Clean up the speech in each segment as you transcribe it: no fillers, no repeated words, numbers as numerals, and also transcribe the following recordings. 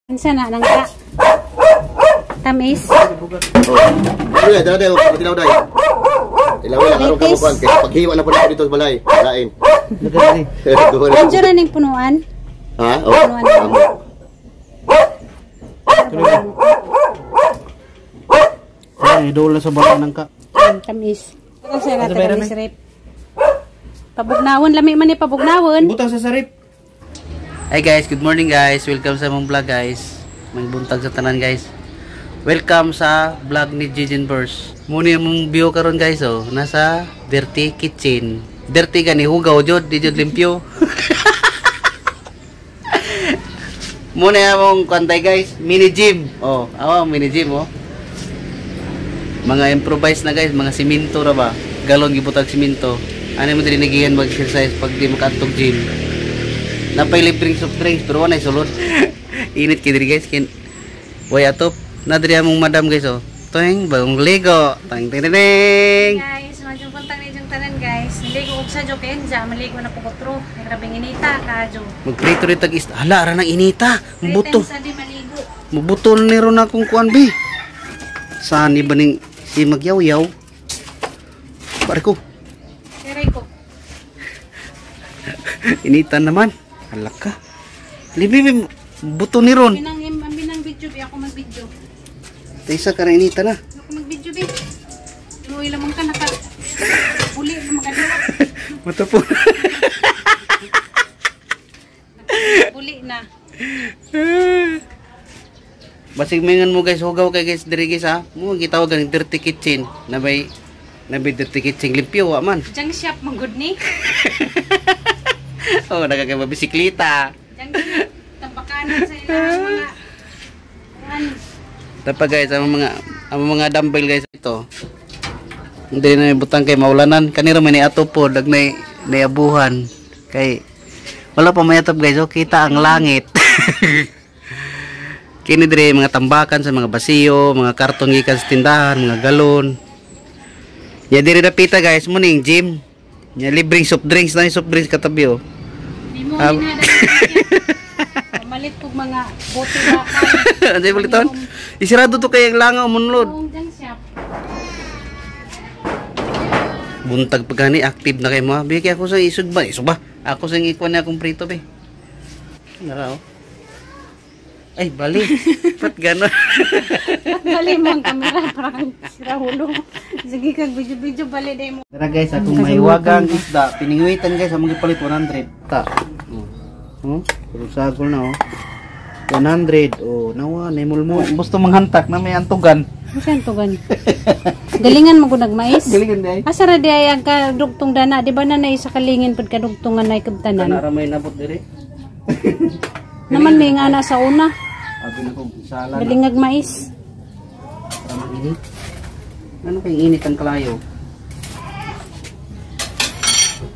Unsa na nang ka? Tamis. Oh. Ano dala dayo, tilaw day. Tilaw lang karon kamo kuan kay paghiwa na po nako dito sa balay. Lain. Andiyo ra ning punuan. Ha? Oh. Amo. Ay, idol sa balay nang ka. Tamis. Kasi na tamis rep. Pabugnawon lami man ni pabugnawon. Butang sa sarip. Hi guys, good morning guys. Welcome sa mong vlog guys. Magbuntag sa tanan guys. Welcome sa vlog ni Jijin Burst. Muna yung view karon guys oh, nasa dirty kitchen. Dirty gani hugaw jud, di jud limpyo. Muna among kantay guys, mini gym. Oh, awa mini gym oh. Mga improvise na guys, mga simento ra ba? Galon gibutag simento. Ano mo diri nagihan mag-exercise pag di makaantog gym. Napay libreng soft drinks pero wala sulod. Init kay diri guys, kin way atop. Na diri among madam guys oh. Toing bagong ligo. Tang ting ting. Guys, medyo puntang ni jung tanan guys. Ligo og sa joke enja, maligo na po kotro. Grabeng inita ka jo. Magprito ri tag isda. Hala ra nang inita. Mubuto. Sa di maligo. Mubuto ni ron akong kuan bi. Sani ba ning si magyaw-yaw? Pare ko. Siray ko. Inita naman. Hala ka. Libi buto ni ron. Binang video bi ako mag-video. Taysa ka na inita na. Ako mag-video bi. Luoy lamang ka naka uli magadiwa. Mata po. Uli na. Basig mingon mo guys, hugaw kay guys diri guys ha. Mo gitawag ang dirty kitchen. Nabay dirty kitchen limpyo wa man. Jang shop man gud ni. Oh, nagagay bisikleta. Jang shop tambakanan sa ilang mga kuan. Tapa guys, ang mga dumbbell guys ito. Hindi na butang kay maulanan. Kanira man ni ato po dagnay niabuhan kay wala pa mayatop guys, oh, kita ang langit. Kini dire mga tambakan sa mga basiyo, mga karton gikan sa tindahan, mga galon. Ya dire dapita guys, mo ning gym. Ya libreng soft drinks na soft drinks katabi oh. Di mo ni na malit kog mga bote bakal. Ano baliton? Isirado to kay ang langaw munlod. Buntag pag gani active na kay mo. Bi kay ako sa isog ba? Isog ba? Ako sa ikuan na akong prito be. Nara oh. Ay bali. Pat gano. Pat bali mo ang kamera para kang sira ulo. Sige kag video-video bali day mo. Tara guys, akong mahiwagang isda. Piningwitan guys, among gipalit 100. Ta. Oh. Pero sagol na oh. 100. Oh, nawa nemulmo. Gusto manghantak na may antugan. Unsa antugan? Galingan mo gud nagmais. Galingan day. Asa ra di ay ang kadugtong dana, di ba na nay sa kalingin pud kadugtungan nay kabtanan. Kana ra may nabot diri. Naman may nga na sa una. Abi na ko sala. Galingag mais. Para mainit. Ano kay init ang kalayo?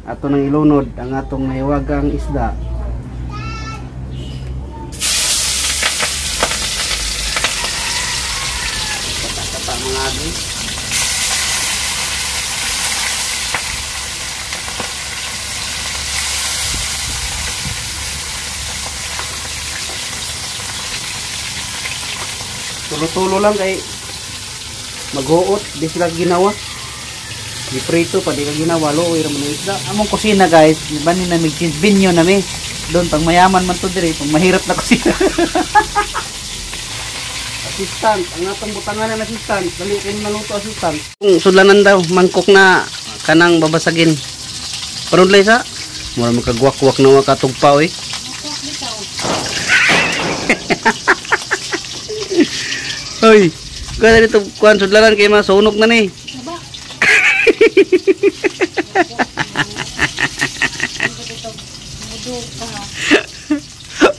Ato nang ilunod ang atong mahiwagang isda. Kata-kata mga abi. Tulo-tulo lang kay maghuot, di sila ginawa. Di prito pa di ka ginawa, luoy ra man ang isda. Among kusina guys, di ba ni namig binyo nami. Doon pang mayaman man to diri, pang mahirap na kusina. Assistant, ang atong butangan ng assistant, dali kay maluto assistant. Kung sudlanan daw, mangkok na kanang babasagin. Panudlay sa mura makagwak-wak na makatugpa oy. Hoy, kuha dito kuan sudlanan kay masunog na ni.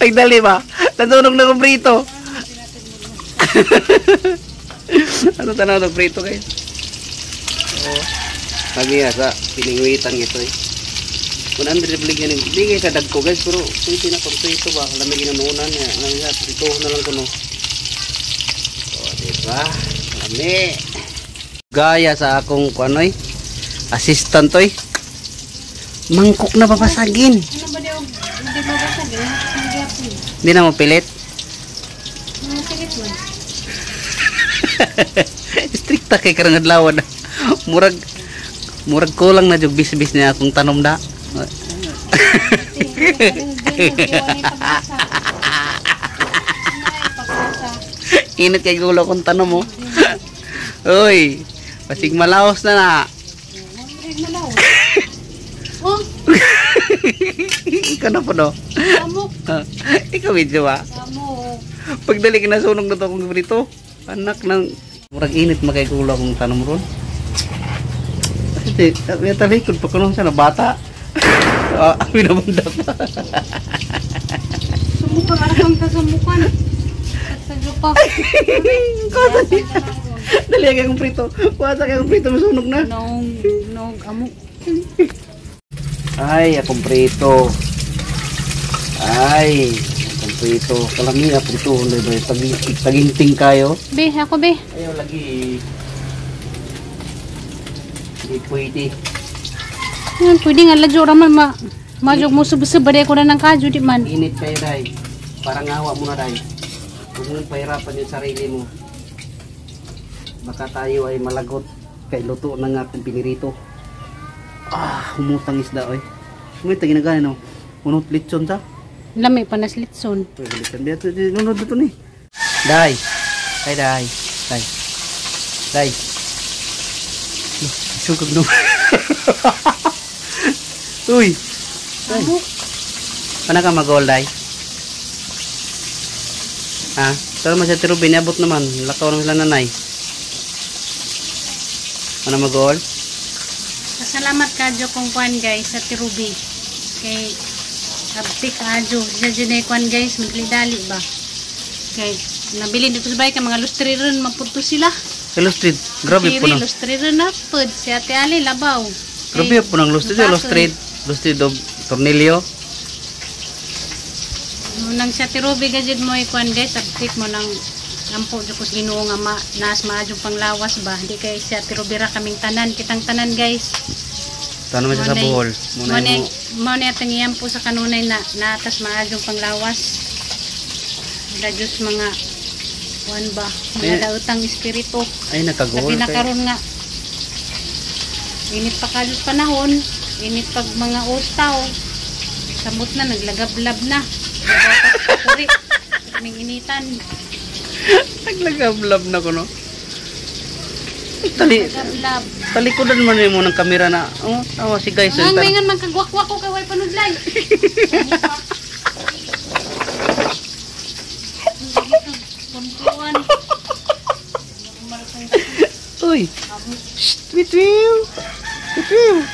Ay dali ba? Nasunog na kong prito. Ano tanaw ng prito guys? Oh. Lagi sa piningwitan ito eh. 100 bligyan ni bigay sa dagko guys pero pwede na pag prito ba? Lamig ginununan niya. Lamig sa prito na lang kuno. Oh, diba? Lami. Gaya sa akong kuanoy assistant oy. Mangkok na babasagin. Ano ba daw? Hindi babasagin. Hindi na mo pilit. Sakit man. Strikta kay karang adlaw na. Murag murag kulang na jug bisbis niya akong tanom da. Init kay gulo akong tanom oh. Uy, pasig malaos na na. Oh, Ikaw na po no. samok. Ikaw medyo ba? Samok. Pagdali ka nasunog na to akong prito. Anak ng murag init makay gulo akong tanom ron. Kasi may talikod pa kuno siya na bata. Ah, binabunda pa. Sumukan, arakam ka sumukan. Sa jupa. Dali ang akong prito. Wasa kay akong prito masunog na. Noong, noong amok. Ay, akong prito. Ay, akong prito. Kalami akong prito. Taginting kayo. Be, ako be. Ayaw lagi. Hindi pwede. Yan, pwede nga ladyo raman ma. Majog mo sub-sub ko na ng kadyo di man. Init kayo, Day. Parang awa mo na, Day. Huwag mong pahirapan yung sarili mo. Baka tayo ay malagot kay luto na nga akong pinirito. Ah, humutang isda, oy. Humutang ginagana, no? Unot litson ta. Lami pa nas litson. Uy, litson. Dito, nunod dito ni. Day. Ay, Day. Day. Day. Sugag no. Uy. Day. Amok. Paano ka mag-goal, Day? Ha? Pero man sa Tirubi, niabot naman. Lakaw naman sila nanay. Ano mag-goal? Pasalamat kadyo kong kuan guys sa Tirubi. Kay abtik kadyo. Siya dyan ay kuan guys, magdali ba? Kay nabili dito sa bahay kay mga lustre ron mapunto sila. Hello Street. Grabe po Kiri, na. lustre ron na pod si Ate Ali labaw. Grabe po ng Lustre. Hello Street. Lustre do Tornilyo. Nang siya Tirubi gajud mo kuan guys, abtik mo nang ampo jud ko sa Ginoo nga ma, naas maadyong panglawas ba. Di kay siya Tirubi ra kaming tanan, kitang tanan guys. Tano man siya sa Bohol. Muna mo na tangiyan po sa kanunay na natas maadyong panglawas. Da Diyos mga kuan ba, mga Eh. dautang espiritu. Ay, nakagoal. Labi na karon nga. Init pa kalos panahon, init pag mga ustaw. Samot na, naglagablab na. Puri, kaming initan. Naglagablab na ko, no? Tali, Lagablab. talikodan man mo ng kamera na. Oh, tawa si guys. Ang mingan magkagwakwak ko kay way panudlay. Puntuan. Uy. Shh, wait, wait. Wait, wait.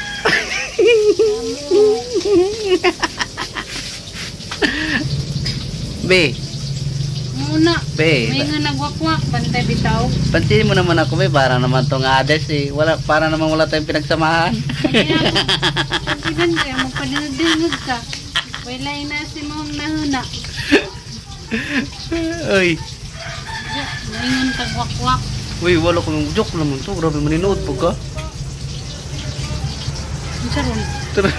Be, Muna. be. May nga nagwakwak, bantay bitaw. Pansinin mo naman ako, be. Para naman tong others, eh. Wala, para naman wala tayong pinagsamahan. Kaya ako, pagpidan kaya magpadinag ka. Wala na si mong nahuna. Uy. Maingon kagwakwak. Uy, wala ko ng joke naman to. Grabe, maninood po ka. Unsa ron? Tara.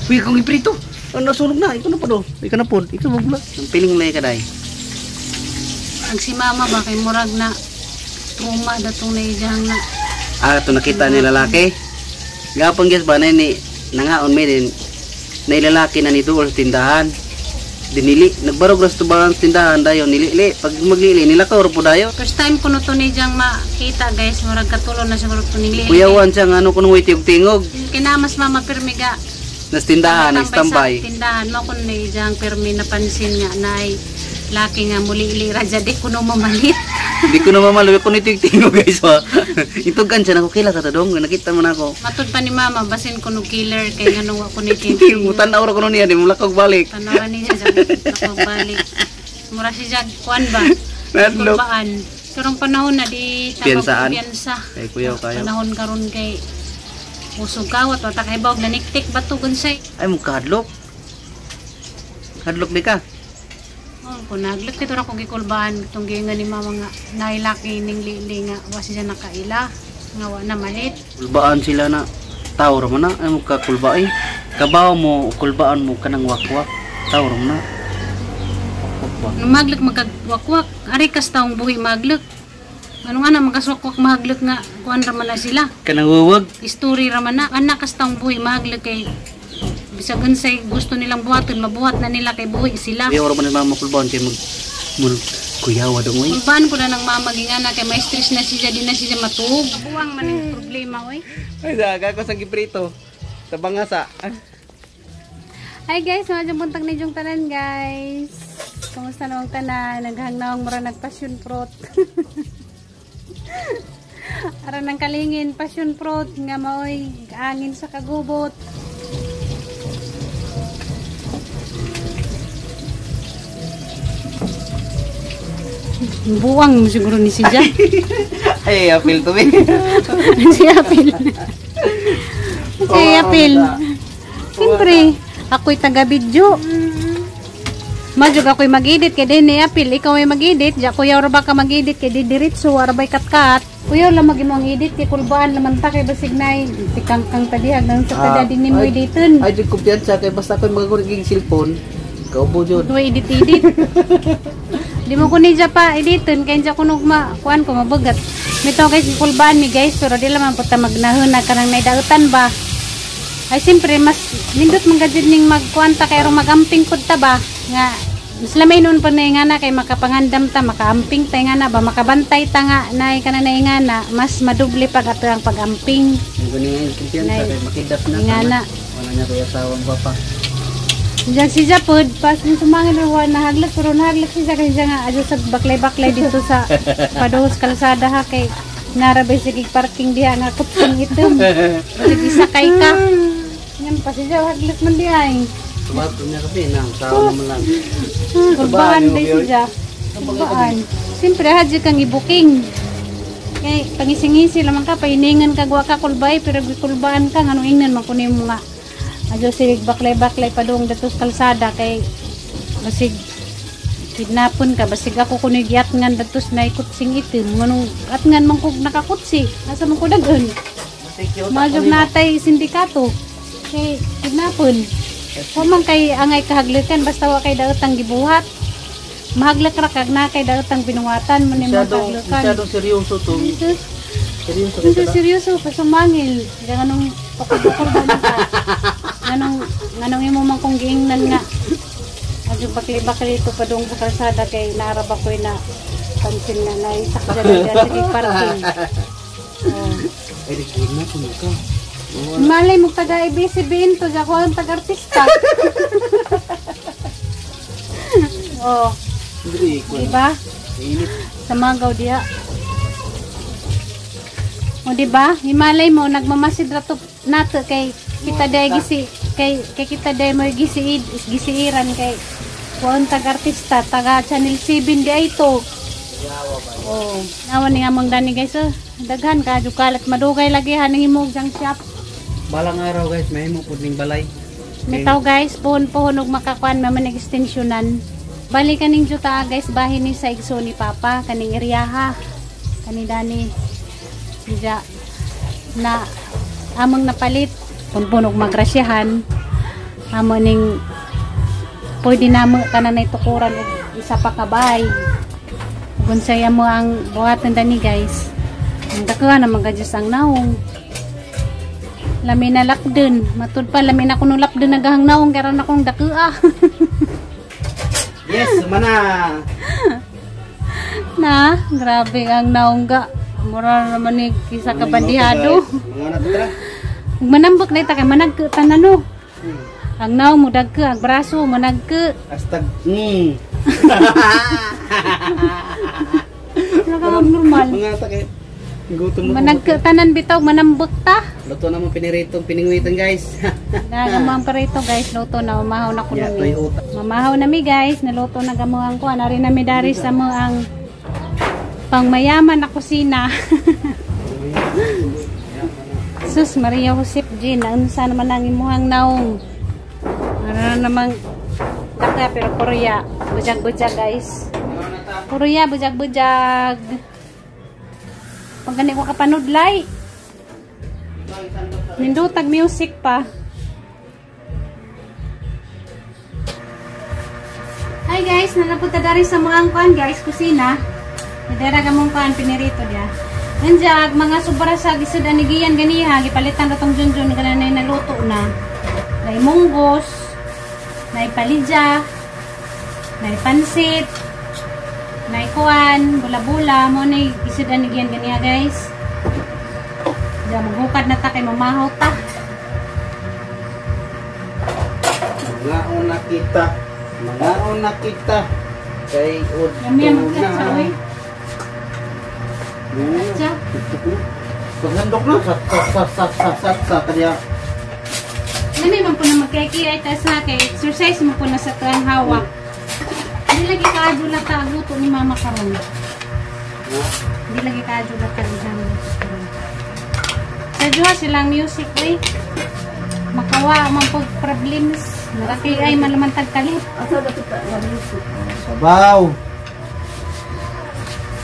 Uy, kung iprito. Ano, nasunog na. Ikaw na pa do. Ikaw na po. Ikaw magula. Ang piling na ka, day. Ang si mama ba kay murag na trauma datong naijang na. Ah, ito nakita ni lalaki. Gapon guys ba na ni nangaon may din na lalaki na ni duol sa tindahan. Dinili, nagbarog ra sa tubangan sa tindahan dayon nilili. Pag maglili nilakaw ra po dayon. First time ko no to nijang makita guys, murag katulo na siguro to ning lili. Kuyawan siya nga ano kuno tingog tingog. Kinamas mama pirmiga. Nas tindahan, Tambay sa nag-standby. tindahan mo kun nijang pirmi napansin nga nay laki nga muli-ili ra di ko no mamalit. Di ko na mamalo kuno tingog tingog guys wa. Itugan siya nako kila ka ta dong nakita mo na ako. Matud pa ni mama basin ko no killer kay nganong wa ko ni Tingog tan-aw ra kuno niya di mo lakog balik. Tanawan niya jag balik. Mura si jag kuan ba? Nadlok. Kulbaan. Karong panahon na di Piyansaan? Piyansa. Kay kuyaw kayo. Panahon karon kay usog kawat wa ta kay bawg naniktik bato gunsay. Ay mo kahadlok. Hadlok di ka. Oh, kung naglak dito ra ko gikulbaan itong giingan ni mama nga nailaki ning lili nga wa siya nakaila nga wa na malit. Kulbaan sila na tao ra man na ay mo ka kulbaay. Kabaw mo kulbaan mo kanang wakwak. Tao ra man na. ba? Maglek magkagwakwak. Ari kas taong buhi maglek. Ano nga na magkaswakwak mahaglek nga kuan ra man na sila. Kanang wuwag. Story ra man na. Anak kas taong buhi mahaglek kay bisag unsay gusto nilang buhaton mabuhat na nila kay buhi sila. Ayaw ra man ni mama kulbaan kay mag mun kuyawa dong oy. Kulbaan ko na ng mama gingana kay may stress na siya, di na siya matuog. Buwang man ang problema oy. Ay daga ko sa giprito. Sa bangasa. Hi guys, mga buntag na yung tanan guys. Kumusta namang tanan? Naghangnaong mura nag passion fruit. Aran ng kalingin passion fruit nga maoy angin sa kagubot. Buwang mo siguro ni si Jack. Ay, apil to me. Si Apil. Si Apil. Siyempre, ako'y taga-video. Majug ako'y mag-edit kay din ni Apil. Ikaw ay mag-edit. Ja, kuya ra ba ka mag-edit kay di diretso arabay kat-kat. Kuya lang mag imong edit kay kulbaan laman ta kay basig nay tikangkang tadihag nang sa tada din nimo editon. Ay, jud kumpiyansa kay basta ko'y magagurig yung cellphone. Kaubo jud. Duwa edit edit. Di mo ko ni pa editon kay dya kunog ma kuan ko mabagat. Mito guys kulbaan mi guys pero di laman po ta magnahon na kanang naidautan ba. Ay siyempre mas nindot man gajud ning magkuan ta kay aron magamping pud ta ba nga mas lamay noon pa na nga na kay makapangandam ta makaamping ta nga na ba makabantay ta nga nay kana na nga na mas madoble pag ato ang pagamping. Ang gani nga yung kumpiyansa kay makidas na. Nga na. Wala niya kay asawang papa. Diyan si Japod, pas nung sumangin na nahaglak, pero nahaglak siya kasi siya nga adyo sa baklay-baklay dito sa Paduhos Kalsada ha kay narabay sige parking diha nga kutsing itom. Sige sakay ka. Yan pa siya haglak man diha ay. Tumato niya kasi na asawa naman lang. Kulbaan day siya. Kulbaan. Siyempre hadyo kang i-booking. Kay pangising-ngisi lamang ka painingan ka gwa ka kulbay pero gikulbaan ka nganong ingnan man kuno mo nga. Adyo sige baklay-baklay padung datos kalsada kay basig kidnapon ka basig ako kuno giat ngan datos na kutsing itim nganong at ngan man kog nakakutsi asa man ko dagon majog natay sindikato kay kidnapon wa man kay angay kahaglukan basta wa kay daotang gibuhat mahaglak ra kag na kay daotang binuhatan mo nimo Masyadong, kahaglukan. masyadong seryoso to. Jesus, Seryoso hindi ka. seryoso pasumangil ganong pakubukol ba ka nganong nganong imo man kong giingnan nga adyo bakli-bakli ito padung sa kalsada kay naarab ako'y na pansin nga na isakyan na sige parking. Oh. Ay, nagkihin na kung ka. Malay mo taga ABCBN to, ako ang taga-artista. Oh, Hindi, ko. diba? Init. Sa Magaw diya. O diba? Himalay mo nagmamasid ra to nato kay kita day gisi kay kay kita day mo gisi gisiiran kay kuan tag artista taga Channel 7 di ay to. Oh, nawan ni among dani guys oh. Daghan ka kalat madugay lagi haning imog jang shop. Balang araw guys, may mo pud ning balay. Mitaw guys, pohon-pohon og makakuan man extensionan. Bali kaning juta guys, bahin ni sa igso ni Papa kaning eryaha. Kani dani. Diya na among napalit pun-pun og magrasyahan. Amo ning pwede na mo kanan nay tukuran og isa pa ka bahay. Unsay mo ang buhatan dani guys. Ang dakuha na mga ang naong. Lami na lapdun. Matud pa lami na kuno lapdun nagahang naong karon akong dakua. Yes, mana. Na, grabe ang naong ga. Mura naman ni isa ka bandihado. Mga na tara. Manambok na ita kay managke tanan no. Ang naong mo dagke, ang braso managke. Hashtag. Naka normal. Mga ta kay gutom mo. Managke tanan bitaw manambok ta. Luto na mo piniritong piningwitan guys. Nagamahan pa rito guys, luto na mamahaw na kuno Yeah, mi. toy uta. Mamahaw na mi guys, naluto na gamo ang kuan. Ari na mi dari sa mo ang pangmayaman na kusina. Sus Maria Josep Jean, unsa naman ang imuhang naong? Ano namang taka pero Korea, bujag-bujag guys. Korea bujag-bujag. Pag gani ko kapanudlay. Nindutag music pa. Hi guys, nanapunta dari sa mga kuan guys, kusina. Nadara ka mong kuan pinirito dia. Nandiyan, mga sobra sa gisud anigiyan ganiha, gipalitan ra tong junjun kana na naluto na. Nay munggos, nay palidya, nay pansit, nay kuan, bula-bula, mo nay gisud anigiyan ganiha guys. Diya maghukad na ta kay mamahaw ta. Mangaon na kita. Mangaon na kita. Kay udto na. Oy. Katsa. Paghandok na sa sa sa sa sa sa kanya. Nami man po na magkaki ay tas na kay exercise mo po na sa tuang hawak. Hindi lagi kaadyo lata ang luto ni mama karon. Hindi lagi kaadyo lata ang luto karon. Sa juha silang music oy. Makawa man po problems. Naraki ay malamantag kalit. Asa ba kita nga music? Sabaw.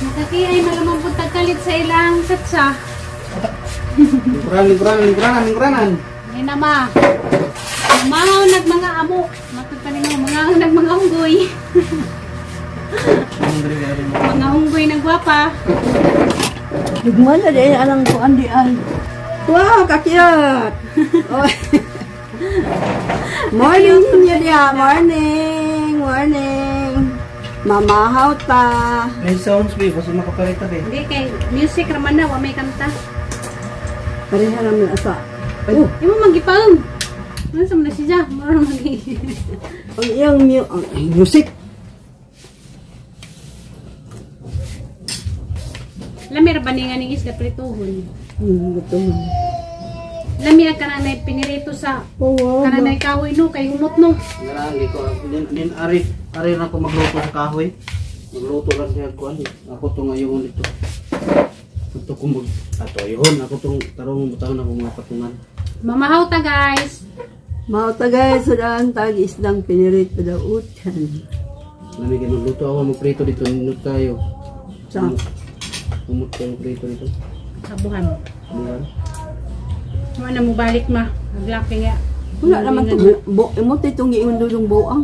Nakaki ay malamang po tagkalit sa ilang satsa. Lingkuranan, lingkuranan, lingkuranan, lingkuranan. Hindi na ma. Mahaw nag mga amo. Matod pa rin mga nag mga unggoy. Mga unggoy na gwapa. Lugman na dahil alang ko andi ay. Wow, kakiyot! Morning ninyo diha, morning, morning. Mamahaw ta. May sounds ba? Basta makaparita ba? Hindi kay music raman na, wa may kanta. Pareha naman asa. Oh, Imo magipaong. Ano sa mga siya? Maro magi. ang iyang music. Lami ra ba ni nga ning isda prituhon? Gutom. Lami ang kanang nay pinirito sa Oh, wow. kanang nay kahoy no kay humot no. Nga ko din ari ari na ko magluto sa kahoy. Magluto lang siya kuan. Ako to ngayon dito. Ato ko mag ato ayun ako tong tarong butang na ko mga patungan. Mamahaw ta guys. Mao ta guys, sudan tag isdang pinirito daw utan. Lami kay magluto ako magprito dito nindot tayo. Sa Humot kayo magprito dito. Sabuhan. Buwan. Mo na mo balik ma. Naglaki nga. wala naman to bo imo titong giingon dudong buang.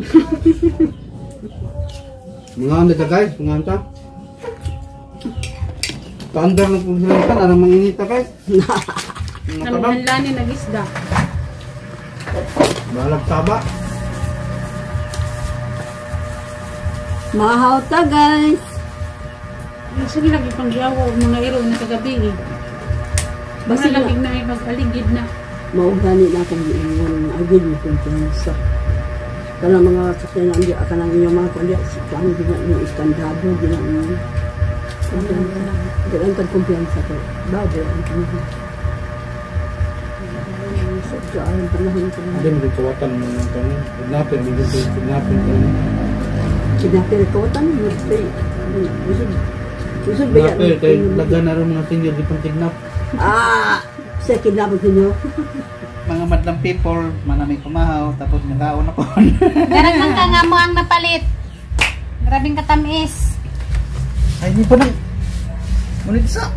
Mga ano ta guys, mga ano ta. Thunder na po sila kan, anong manginita guys. Mga taba. Namihanla ni nagisda. Balag taba. Mahaw ta guys. Sige lagi pang giawo mga iro na kagabi eh. Basta Basta lagi na ay pag-aligid na. Mao gani na akong giingon agid mo kumpiyansa. Kanang mga sakyan na andi kanang inyong mga kundi kuan gid na ni iskandado gid na ni. Kumpiyansa. Gid ang kumpiyansa ko. Bago ang panahon. Sa ang panahon ko. Hindi mo kawatan mo ng kami. Kidnapper, hindi ko kidnapper. Kidnapper kawatan mo. Usod. Usod ba yan? Kidnapper, kay lagyan na rin mga senior di pang kidnap. Ah! Sa kidnapper ninyo? Mga madlang people, manami kumahaw, tapos nagkaon na po. Garang man ka nga mo ang napalit. Grabing katamis. Ay, hindi pa nang. Ngunit sa.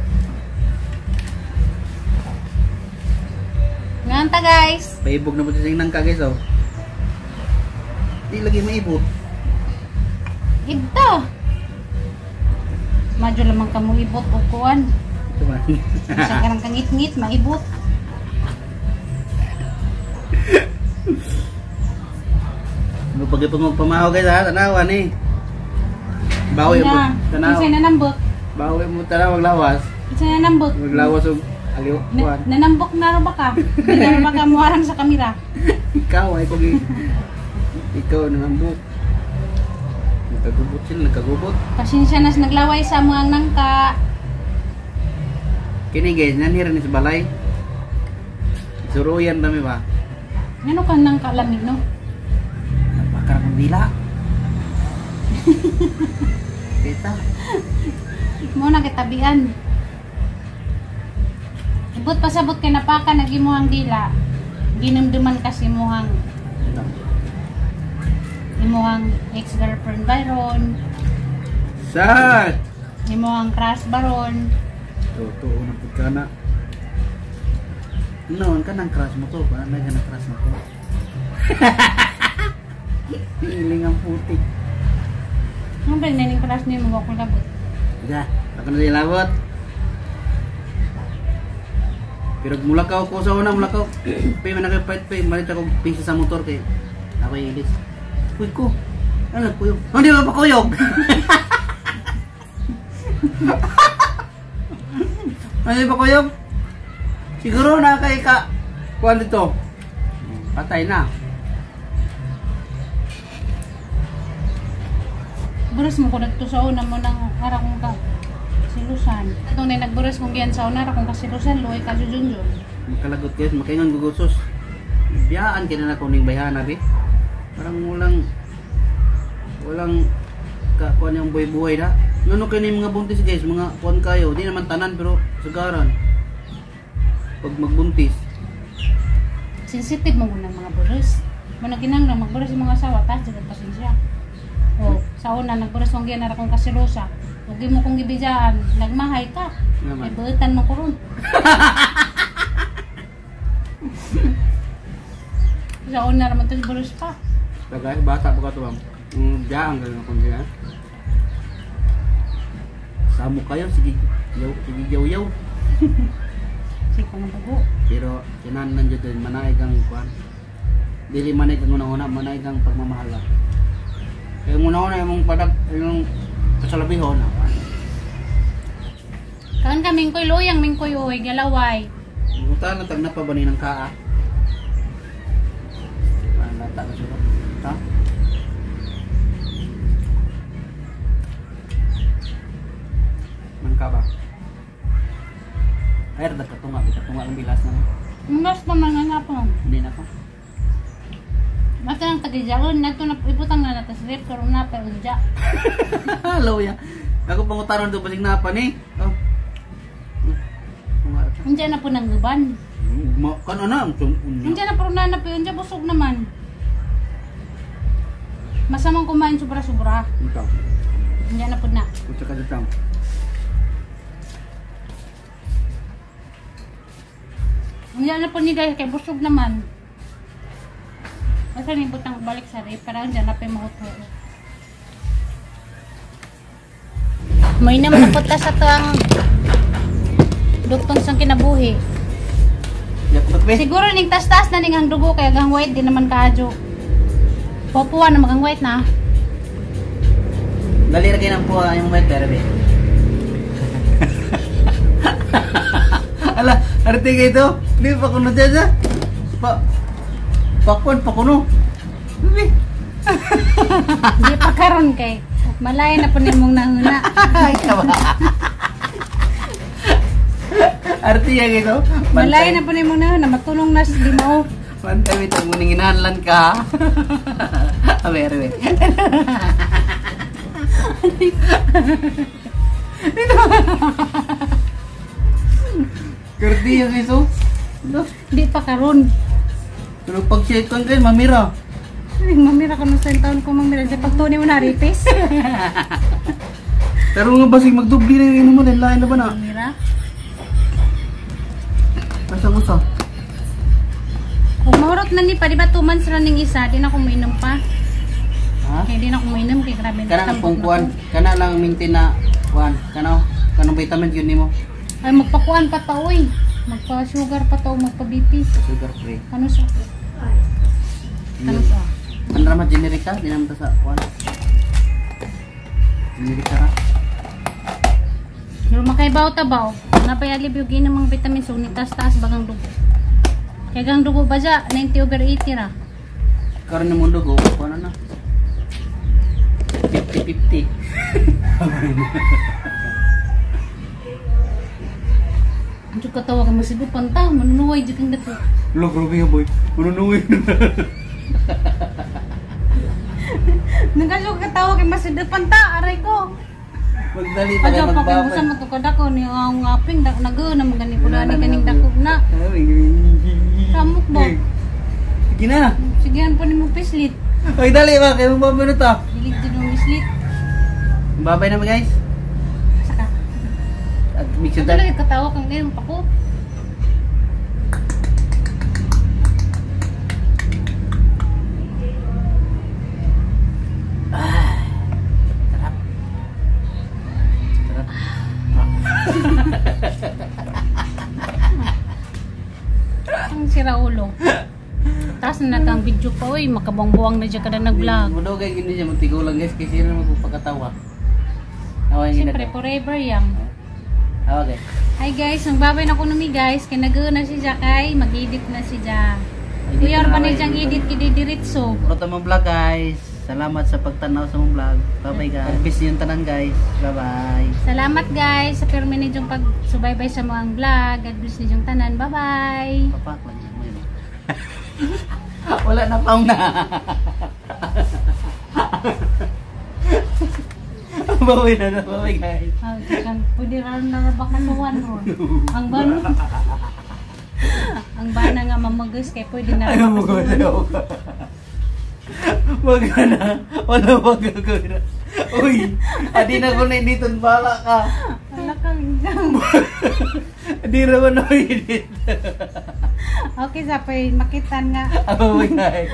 Ngayon ta guys. Paibog na po siya nang kagis, oh. Di lagi maibot. Ito. Madyo lamang ka mo ibot o kuwan. Ito man. Sa karang kangit-ngit, maibot. Pag pamahaw guys ha, tanawan eh. Bawi mo, tanaw. Isa nanambok. Bawi mo tanaw maglawas. Isa nanambok. Maglawas og aliw kuan. Nanambok na ro baka. Di na ro baka muarang sa kamera. Ikaw ay kung ikaw nanambok. Nagkagubot sila, nagkagubot. Pasensya na sa naglaway sa mga nangka. Kini guys, nanhira ni sa balay. Suruyan dami ba? Ano kang nangka lamig no? Napakara kong dila. Kita. Mo na kitabian. Ibot pasabot kay napaka nagimuhang dila. Ginumduman kasi muhang imuhang ex-girlfriend Byron, Sad! imuhang crush Baron. Totoo na pud ka na. Noon ka nang crush mo to, ba? Nang crush mo to. Hiling ang putik. Nung ba naning crush niyo mo ko labot? Da, ako na labot. Pero mulakaw ko sa una, mulakaw. Pay man ako fight pay, malit ako pisa sa motor kay ako yung ilis. Uy ko. Ano kuyog? Hindi ba pa kuyog? Ano ba kuyog? Siguro na kay ka kuan dito. Patay na. Buros mo ko nagto sa una mo nang ara kong ka silusan. Atong nay nagburos kong giyan sa una ra kong kasilusan luoy ka junjun. Makalagot guys, makaingon gugusos. Biyaan kay na ko ning bayhana bi. Parang walang ka kuan yung buhay-buhay na. Ngano kay ni mga buntis guys, mga kuan kayo, di naman tanan pero sagaran. Pag magbuntis, sensitive mo ng mga buros. Mo na ginanglan magburos yung mga asawa, taas jud ang pasensya. O, sa una nagburos kong giyan ra kong kasilusa. Ug mo kong gibijaan, nagmahay ka. Naman. Ay buutan mo ko ron. Sa una raman to buros pa. Tagay bata pa ka to bang. Biyaan kayo kung diyan. Samo kayo sige yaw sige yaw yaw. Sige ko mabugo. Pero kinahanglan jud din manaig ang kuan. Dili manaig ang una-una, manaig ang pagmamahal ba. Kaya ang una-una imong padag imong kasalabihon. Kaan ka mingkoy loyang mingkoy oy galaway. Buta na tag na pa ba ni ng kaa? Lata na siya. Ta? Nang ka ba? Ay, rada katunga, katunga ang bilas na. Mas pa man nga po. Hindi na ko. Mata nang tagijaon nato na ibutang na nato sa rep karon na pa unja. Hello ya. Ako pangutaron do basig na pa ni. Oh. Tunga ra. Unja na po nang guban. Ma kan ana ang unya. Unja na po na na unja busog naman. Masamang kumain sobra-sobra. Ikaw. Unja na po na. Unsa ka dito? Unja na po ni guys kay busog naman. Basta ni butang balik sa rep para unja na pa mahuto. May naman napunta sa tuang duktong sang kinabuhi. Siguro ning tas-tas na ning ang dugo kaya gang white di naman kaadyo. Popuwa na magang white na. Dali ra kay nang puwa yung white pero be. Ala, arte kay ito. Di pa kuno dyan. Pa pakuan pa kuno. Di. Di pa karon kay malay na po nimong nahuna. Arte ya gitu. Malay na po nimong nahuna, matulong na sa di mao. Bantay ito muning inahanlan ka. Aber be. Kerti yung iso. Di pa karon. Pero pag siya kan kay mamira. Mamira ka sa taon ko mamira. Sa pagtuni mo na ripis. Pero nga basig magdubli na yung inuman. Lain na ba na? Mamira. Asa mo sa? Kung mahurot na ni pa, di ba 2 months running isa, di na ako mainom pa. Ha? Kaya di na ako mainom, kaya grabe na. Kana pong kuan, kana lang maintain na kuan, kana kanang vitamin yun nimo. Ay magpakuan pa ta oy. Magpa-sugar pa ta o magpa-BP. Sugar free. Ano sa? Ano sa? Ano raman generika? Di naman ta sa kuan. Generika ra. Pero makaibaw ta ba? Napayalib yung ginang mga vitamins so taas-taas bagang dugo. Kaya gang dugo ba dya? 90/80 ra. Karon na mong dugo, kuan na. 50-50. Ang katawa ka masigo panta, manunuway dyan kang dato. Lo, grabe nga boy. Manunuway na. Nagkasyo katawa kay masigo panta, aray ko. Magdali pa kayo Adyo pa kay magbabay. musa matukad ako ni ang aping dak nago na magani ko na kaning dako na. Samok ba? Sige na. Sigehan pa nimo pislit. Ay dali ba kay mababay na ta. Dili jud mo pislit. Babay na guys. Saka. At mix Ito lagi katawa kang ngayon pa ko. Ah, sarap. Atras na natang video pa oy, makabuang-buang na dyan kada nag-vlog. Mudugay gini siya matigulang guys kasi sino naman pagkatawa. Awa yung Siyempre, forever young. Awa guys. Hi guys, magbabay na ko numi guys. Kay nag na si Ja kay mag-edit na si Ja. Edit Kuya na pa na na, siyang edit kididiretso. Puro mong vlog guys. Salamat sa pagtanaw sa mong vlog. Bye bye guys. Peace yung tanan guys. Bye bye. Salamat guys sa pirmi ninyong pagsubaybay sa mga vlog. God bless ninyong tanan. Bye-bye. Papak lang mo yun. Wala na paong na. Bawi na na, bawi guys. Ah, kan pwede ra na ba kasuhan ron. Ang bana. Ang bana nga mamagas kay pwede na. Ayaw mo ko na. Wag ka na. Wala pa gagawin na. Uy, adi na ko na dito. Bala ka. Wala kang Adi raman na edit. Okay, sapay makitan nga. Bawi guys.